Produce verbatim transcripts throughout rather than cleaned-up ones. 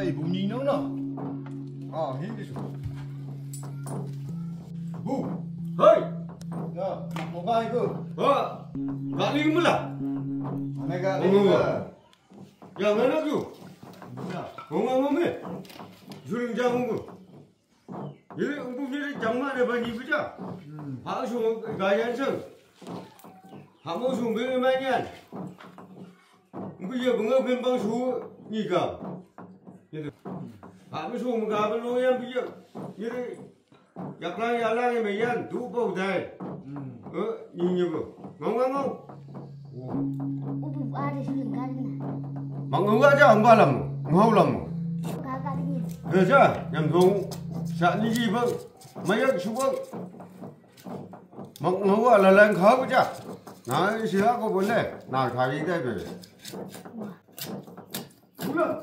Ai, bu ni no no. Ah, hi di su. Bu. Hei. Ya, mak mo bai bu. Ha. Ga ni mula. Ane ga ni mula. Ya, mana tu? Ya. Ngomong ngomong. Suruh jangan ngomong. Yiri, ungku yiri jangma de ba ni buja. Hmm. Ha su ga yan sang. Ha mo su be ma nyan. Ungku ye bunga bin bang su ni ga. Yiri. Ha mo su ga ba lo yan bi ye. Yiri. Yak lang yak lang ye me yan du bo dai. Hmm. Eh, ni ni bo. Ngau ngau ngau. Ubu ada suling kali na. Mang ngau aja ang balam. Ngau lam. Kagak dingin. Kerja, yang dong. Sa ni ji bang. Mayak su bang. Mang ngau ala lang khau ja. Na si ha ko bole. Na kha ri dai be. Ulang.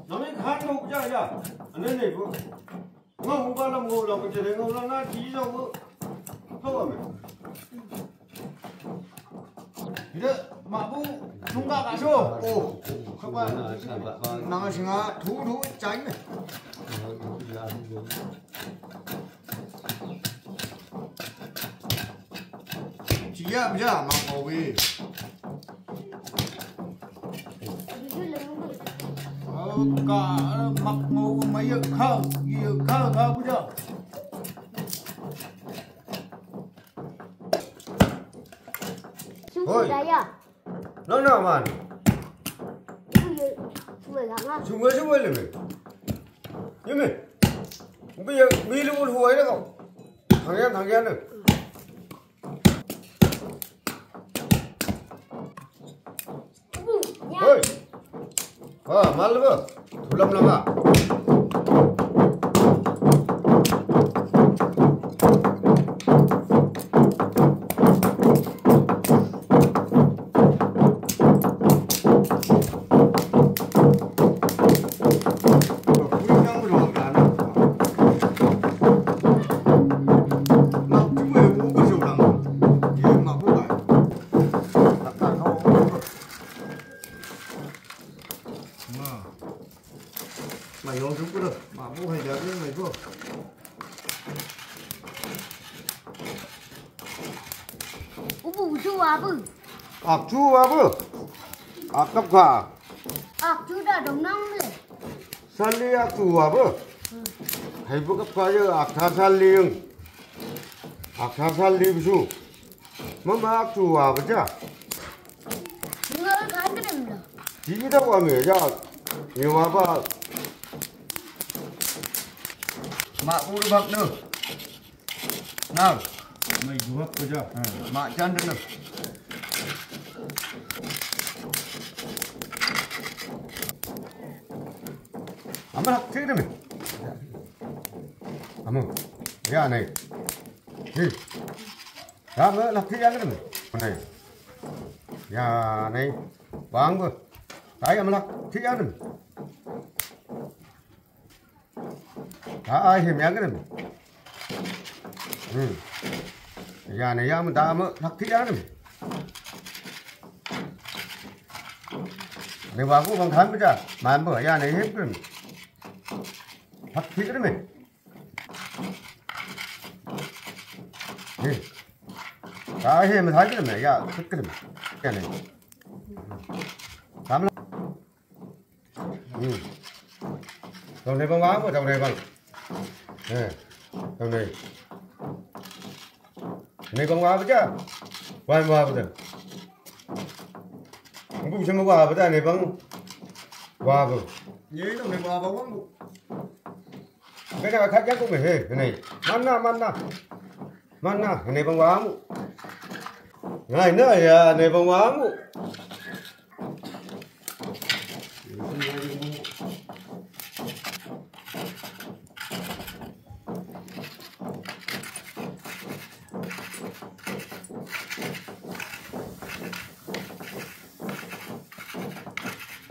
Na me khan ngau ja ja. Ane ne bo. Ngau ba lam ngau lam je ngau lam na ji lo ngau. Thau me. Ida mabu sungka ka so. Oh. Kapa nang singa thu thu chai me. Chia bja ma ko wi. Ka mak ngau ma ye khau, ye khau ka bu ja. Hoi. Daya. No no man. Uye, uye lama. Sungwe sungwe le me. Ye me. Bi ye mi lu lu ai la ko. Thang yan thang yan ne. Hoi. Wa, mal ba. Thulam lama. Mày vô chúng có được, mà bố hay giờ biết mày vô. Ubu chu wa bu. Ak chu wa bu. Ak kap kha. Ak chu da dong nang le. Sali ak chu wa bu. Hay bu kap kha ye ak tha sali yung. Ak tha sali bu chu. Mama ak chu wa bu ja. Ngal khan ka dem la. Ji da wa me ja. Ni wa ba. Ma u bak no. Nau. Mai duhak ko ja. Ha, ma jan dulu. Ama hak thik demi. Ama. Ya nai. Hi. Ama hak thik ya demi. Nai. Ya nai. Bang bu. Tai ama hak thik ya demi. Ta ai hem ya grim. Hmm. Ya ne ya mu da mu lak ti ya grim. Ne wa ko bang khan ba ja. Man ba ya ne hem grim. Lak ti grim. Ne. Ta ai hem tha grim ya. Tik grim. Ya ne. Tam la. Hmm. Tau nei bang wa bu, tau nei bang. Eh, tau nei. Nei bang wa bu ja. Wa wa bu da. Bu sima wa bu da nei bang. Wa bu. Ye tau nei wa ba wa bu. Cái này khác chắc cũng phải hề, cái này. Mana, mana. Mana, cái này bang wa mu. Ngai na ya, nei bang wa mu.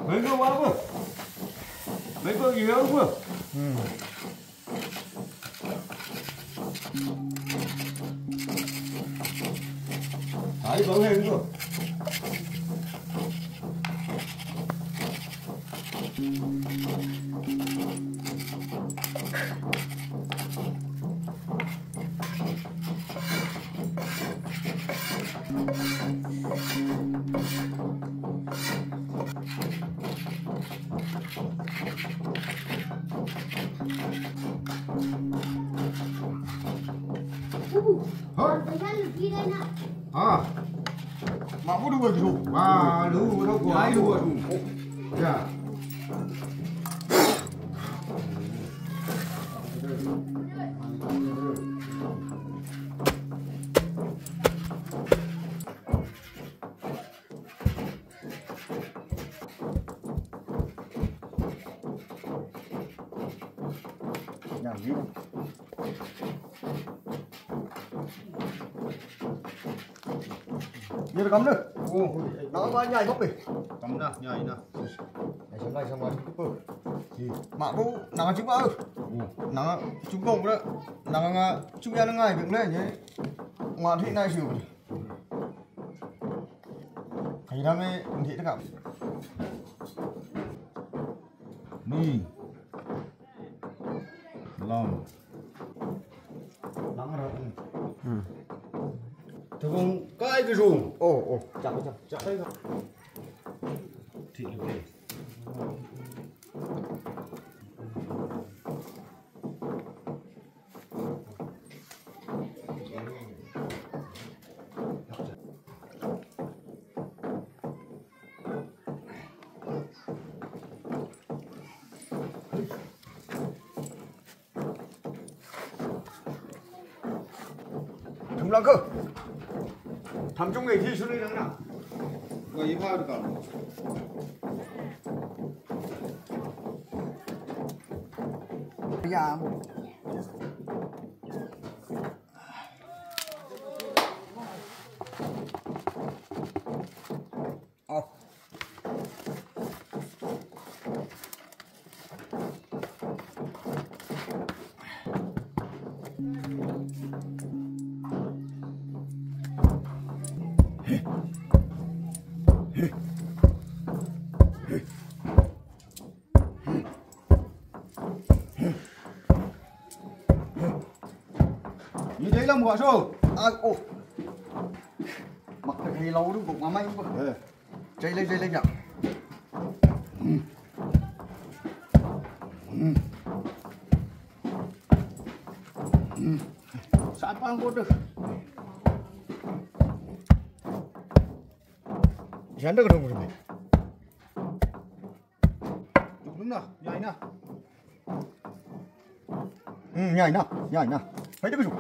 Mấy bơ quá bơ. Mấy bơ gì đâu bơ. Ừ. Đấy, bơ hên bơ. Hah? Hah? Mak bu dua tu. Wah, lu, lu, gua. Ai, lu, lu. Ya. Nhảy đi. Nhảy đi, cắm đi. Ồ, nó có nhảy bốc đi. Cắm nè, nhảy nè. Nhảy xuống đây xong rồi, cứ pơ. Gì? Mạ bố, nắng chứ bơ. Ồ. Nắng chứ bông đó. Nắng, à, chúng ta nắng ngày việc này nhé. Ngoan thị này xỉu. Kailangan hindi na ka. Ni. Lam. Lang ra. Hmm. Tugong kai ke sung. Oh, oh. Chak, chak, chak kai ka. Thi le. Thung lang ko. Tham chung ngai thi su ni lang na. Ko yi pha ka. Ya. Như thế là một số. À, ồ. Mặc cái này lâu đúng không mà may không? Ờ. Chạy lên, chạy lên nhỉ. Saan pang ko tu. Saan tu ke dong. Duduk na, nyai na. Hmm, nhảy nào, nhảy nào. Phải được cái gì?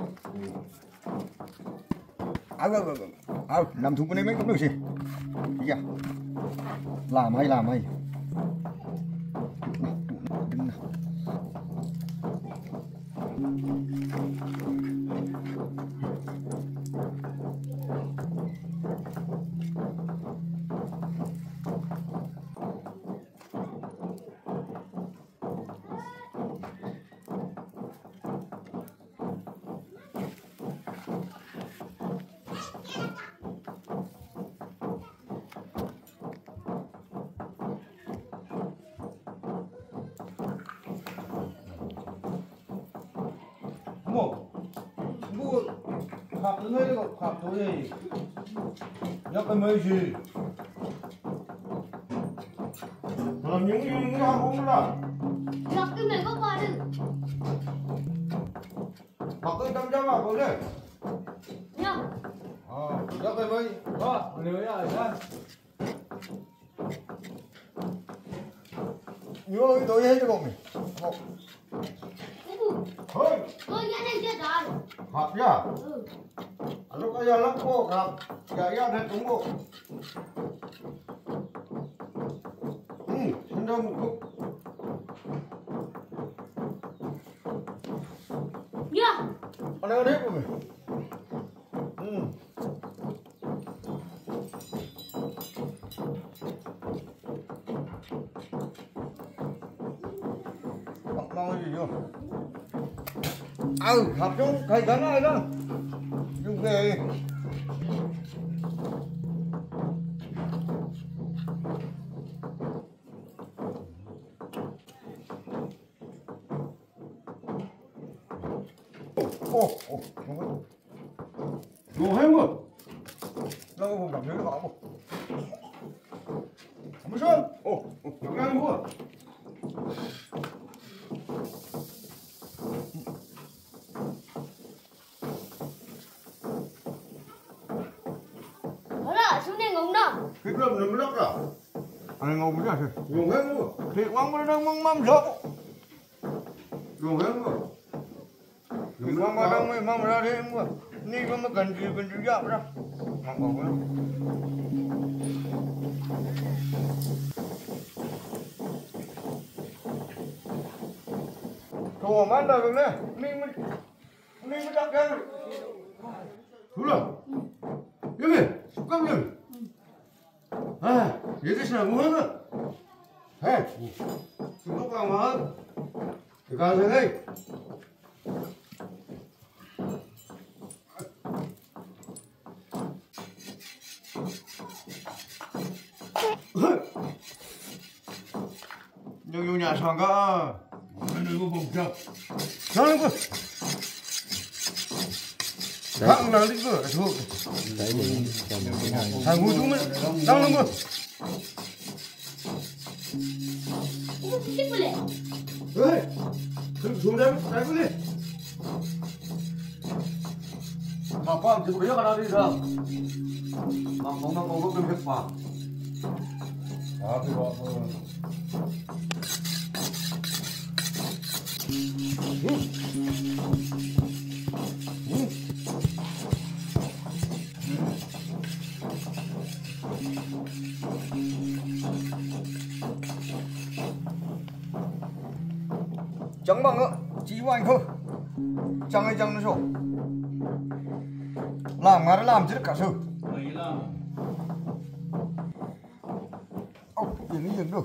Ao, ao, ao, ao. Ao, làm thùng cái này mấy cũng được gì? Dạ. Làm hay, làm hay. Đứng nào. Mo, bu khap tu ngai ko khap tu ye. Yak ka mai si. Làm những gì nó không là. Yak ka mai ko pa du. Bak ko tam jam apa le? Yak. Ah, yak ka mai. Ah, boleh ya, ya. Yo, itu ya itu kok. Hoi. Kok ya ni dia dah. Hap ya. Alo kaya lang ko, kap. Ya, ya, dah tunggu. Hmm, sudah mukuk. Ya. Ada, ada apa? Hmm. Ăn, họp chung, thầy gắn ai đó. Chung về. Ồ, ồ, ồ. Đồ heo mà. Lâu không gặp dưới họ. Không biết sao. Ồ, ồ, gặp ngay mua. Belum, belum, belum, kau. Ada ngau punya sih. Ngau, ngau. Hei, wang mana nang mang mam jok. Ngau, ngau. Ngau, ngau, ngau, ngau, ngau. Ni kau makan di, makan di ya, bro. Ngau, ngau, ngau. Tuh, mana tu ni? Ni, ni. Ula. Yumi, suka yumi. Ah, ini sana gua na. Hei, suka apa mah? Tekan sana. Yung yung niya sangka. Ano yung bugdak? Nang ko. Nang nang ko. Aduh. Nang ko. Nang nang ko. Hei, sudah, saya boleh. Mapang, di ba kayo kanari sa? Mapang na mapang ko pa. Sabi ko ako. Chang bang a, chi wan ko. Chang ai chang na so. Lam ngar lam chir ka so. Mai lam. Au, yeng yeng do.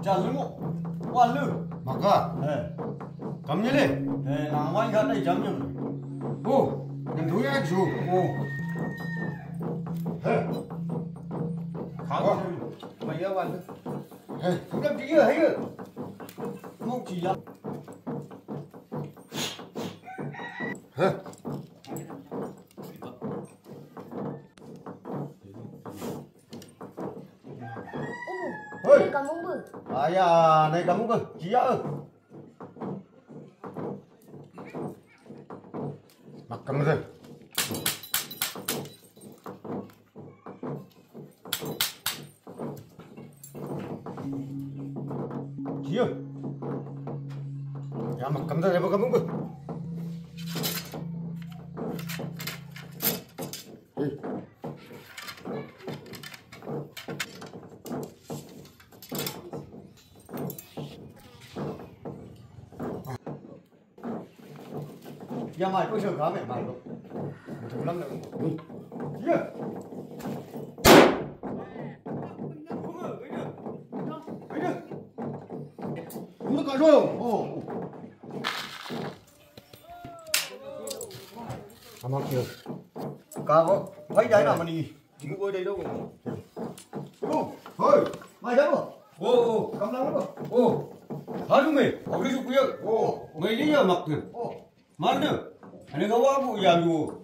Jalung, walu. Maka. Eh. Kamnya le? Eh, nang wan ka tai jam jam. Oh, yang tu ya ju. Oh. Heh. Kau. Maya walu. Heh. Sudah dia, ayo. Mau gila. Heh. Hoi. Nai kamu bu. Aya, nai kamu bu. Cia. Makan tu. Iya. Ya, makan dah, apa kamu, Bu? Eh. Ya, mai ko sơ ka me, mai ko. Mutu lang na. Ye. Mutu ka so. Oh. Ama kyo. Ka ko. Phai dai na mani. Jing ko dai do ko. Ko, hoi. Mai da ko. O, o. Kam lang ko. O. Haru me. Ogi su kuya. O. Ngai ni ya mak tu. O. Mana? Ane gawa bu ya lu.